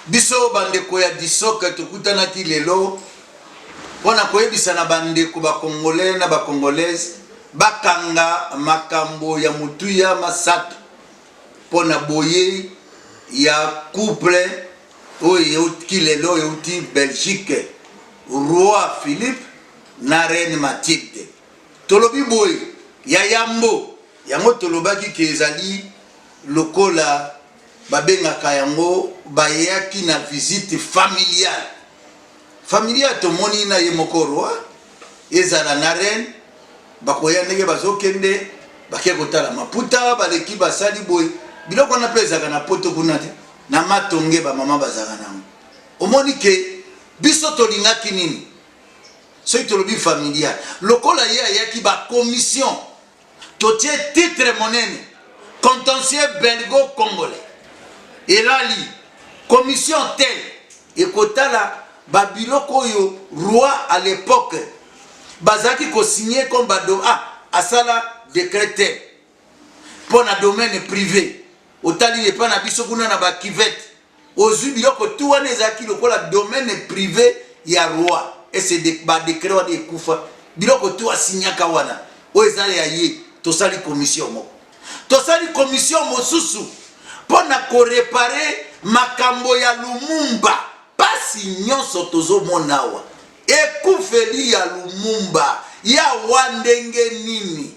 Biso bandeko ya Disoc tokutanaki lelo mpo na koyebisa na bandeko ba Congolais na ba Congolaises bakanga makambo ya motuya masato mpo na boyei ya couple oyo euti lelo, euti Belgique, Roi Philippe na Reine Mathilde. Tolobi boye, ya yambo yango tolobaki ke ezali lokola babengaka yango bayaki na visite familiale. Familiale tomoni na ye moko roi, ezala na reine, bakoya ndenge bazokende, bake kotala maputa, baleki basali boye. Biloko wana mpe ezalaka na poto kuna te, na matonge ba mama bazalaka nango. Omoni ke biso tolingaki nini? Soki tolobi familiale, lokola ye ayaki ba commission, totie titre monene contentieux belgo-congolais, elali commission tel ekotala ba biloko oyo roi à l'époque bazalaki ko signer comme ba do, ah, asala décret tel mpo na domaine privé. Otali epa na biso kuna na ba cuvette, ozwi biloko tout wana ezalaki lokola domaine privé ya roi. Ese de, ba décret wana ekufa, biloko tout asignaka wana oyo eza ya ye. Tosali commission moko, tosali commission mosusu mpo na koréparer makambo ya Lumumba. Pasi nyonso tozomona awa, ekufeli ya Lumumba ya wa ndenge nini?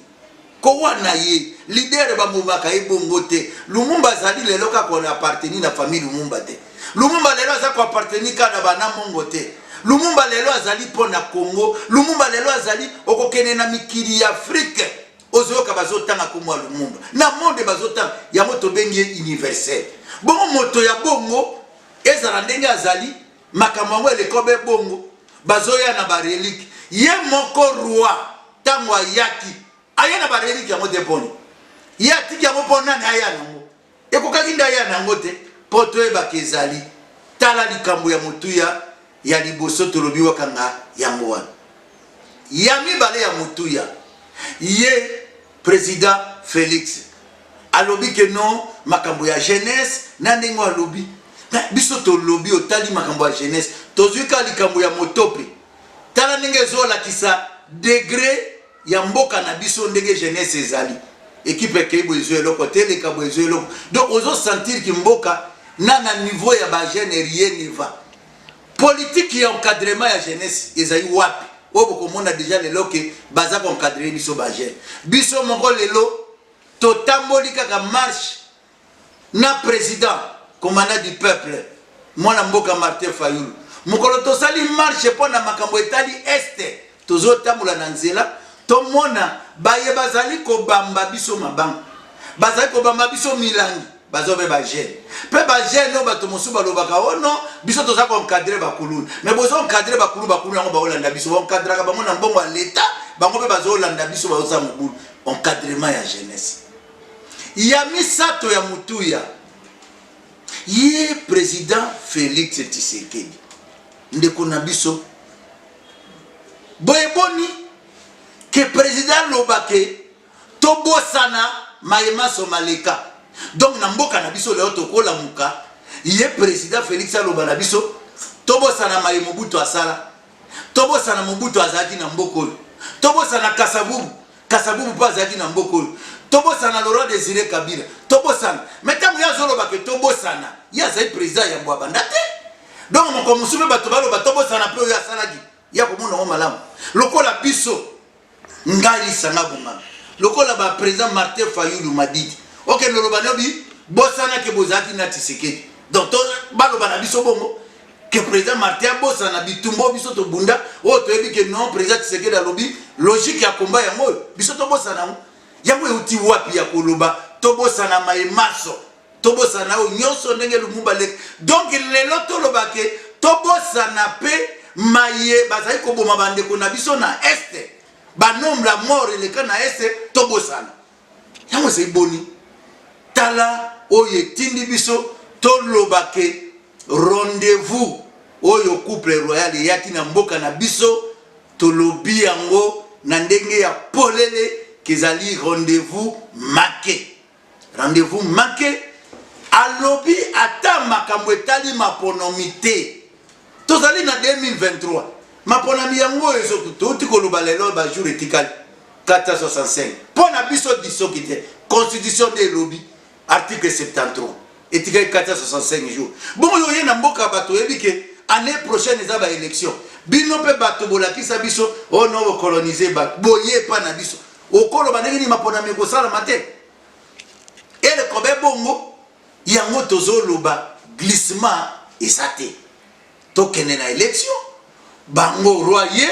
Kowa na ye leader bamomaka ye bongo te. Lumumba azali lelo kaka ko appartenir na famille Lumumba te. Lumumba lelo aza ko appartenir kaka na bana mongo te. Lumumba lelo azali mpo na Congo. Lumumba lelo azali, okokende na mikili ya Afrique, ozoyoka bazotanga kombo ya Lumumba na monde, bazotanga yango, tobengi ye universel. Bongo moto ya bongo ezala ndenge azali, makambo yango eleko be bongo, bazoya na barelique. Ye moko roi, ntango ayaki, aya na barelique yango te. Mponi ye atiki yango mpo nani aya nango? Ekokaki nde aya nango te mpo toyebaka ezali. Tala likambo ya motuya ya liboso tolobi wakanga yango wana. Ya mibale ya motuya, ye président Félix alobi ke non, makambo ya jeunesse na ndenge alobi biso tolobi, otali makambo ya jeunesse, tozwi ka likambo ya motope. Tala ndenge ezolakisa degré ya mboka na biso, ndenge jeunesse ezali. Ekipe ekei boye, ezwi eloko te, eleka boye, ezwi eloko. Donc ozosentir ki mboka na niveau ya bajeune, rien ne va. Politique ya encadrement ya jeunesse ezali wapi? Oyo bokomona déjà lelo ke baza koencadrer biso bajeune. Biso moko lelo totamboli kaka marche na président commandant du peuple, mwana mboka Martin Fayulu. Mokolo tosali marche mpo na makambo etali Est, tozotambola na nzela, tomona baye bazali kobamba biso mabanga, bazali kobamba biso milangi, baza mpe bajeune. Mpe bajeune oyo, bato mosusu balobaka: "O non, biso toza koencadrer bakuluna." Mais bozo encadrer bakulu, bakulu yango baolanda biso, baencadraka bango na mbongo ya leta, bango mpe bazolanda biso, bazoza mobulu. Encadrement ya jeunesse. Ya misato ya motuya, ye président Félix Tshisekedi, ndeko na biso, boye boni ke président aloba ke tobosana mayemaso maleka? Donc na mboka na biso lelo tokolamuka, ye président Félix aloba na biso tobosana maye Mobutu asala, tobosana Mobutu azalaki na mboka oyo, tobosana Kasavubu, Kasavubu mpe azalaki na mboka oyo, tobosana Laurent Désiré Kabila, tobosana. Mais ntango ye azoloba ke tobosana, ye azali président yambo abanda te. Donc moko mosusu mpe bato baloba tobosana mpe oyo asalaki, ya komona yango malamu. Lokola biso, ngai Lisanga Bonganga, lokola baprésident Martin Fayulu Madidi, okende oloba nobi bosanaki bozalaki na Tshisekedi. Donc baloba na biso bongo ke président Martin abosana bitumba biso tobunda, oyo toyebi ke non, président Tshisekedi alobi logique ya komba yango oyo, biso tobosana yango. Yango euti wapi ya koloba tobosana mayemaso, tobosana oyo nyonso ndenge Lumumba leki? Donc lelo toloba ke tobosana mpe maye bazali koboma bandeko na biso na Est, banombre ya mort eleka na Est, tobosana yango? Ezali boni? Tala oyo etindi biso toloba ke rendez-vous oyo couple royal eyaki na mboka na biso, tolobi yango na ndenge ya polele ke ezali rendez-vous manqué, rendez-vous manqué. Alobi ata makambo etali maponomi te. Tozali na 2023. Maponami yango oyo ezo touti koloba lelo ba jour etikali 465. Mpo na biso disoki te. Constitution nde elobi article 73 etikali 465 jours. Bongo yo oye na mboka bato oyebi ke année prochaine eza ba election. Bino mpe bato bolakisa biso oh no bokolonize bato boye epa na biso okoloba ndenge nini maponami ekosalama te. Eleko be bongo yango tozoloba glissement eza te. Tokende na election bango roi ye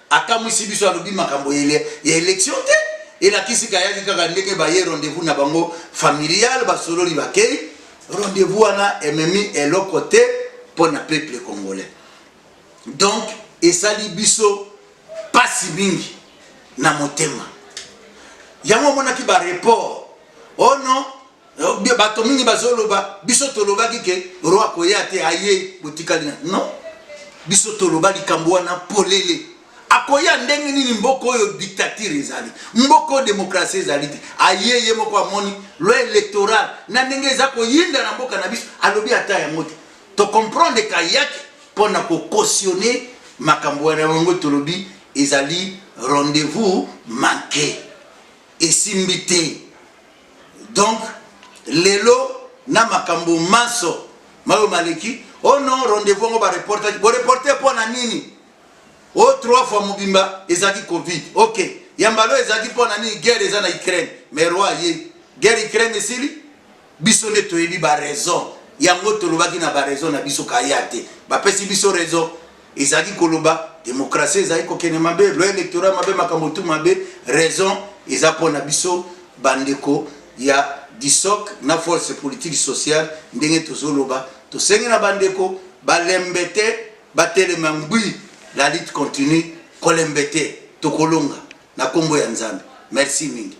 akamwisi biso alobi makambo ya election te elakisi kayaki kaka ndenge baye rendez-vous na bango familial basololi bakei rendez-vous wana ememi eloko te mpo na peuple congolais. Donc esali biso pasi mingi na motema. Yango omonaki ba report oh non oh, bato mingi bazoloba biso tolobaki ke roi akoya te aye botikali na non biso toloba likambo wana polele akoya ndenge nini mboka oyo dictature ezali mboka oyo demokrasie ezali te aye ye moko amoni loi électorale na ndenge eza koyinda na mboka na biso alobi ata yango te To comprendre kayaki pona ko cautionner makambo wana yango tolobi ezali rendez-vous manque esimbi te donc lelo na makambo manso mayo maleki oh non rendez-vous yango ba reportaki bo reporter pona nini oh trois fois mobimba ezalaki covid ok ya mbala oyo ezalaki pona nini guerre eza na Ukraine mais roi ye guerre Ukraine esili Biso nde toyebi ba raison yango tolobaki na ba raison na biso kaya te bapesi biso raison ezalaki koloba demokrasie ezali kokende mabe loi electoral mabe makambo tu mabe raison eza mpo na biso bandeko ya disok na force politique sociale ndenge tozoloba tosengi na bandeko balembe te batelema ngwi la lutte continue kolembe te tokolonga na nkombo ya Nzambe merci mingi.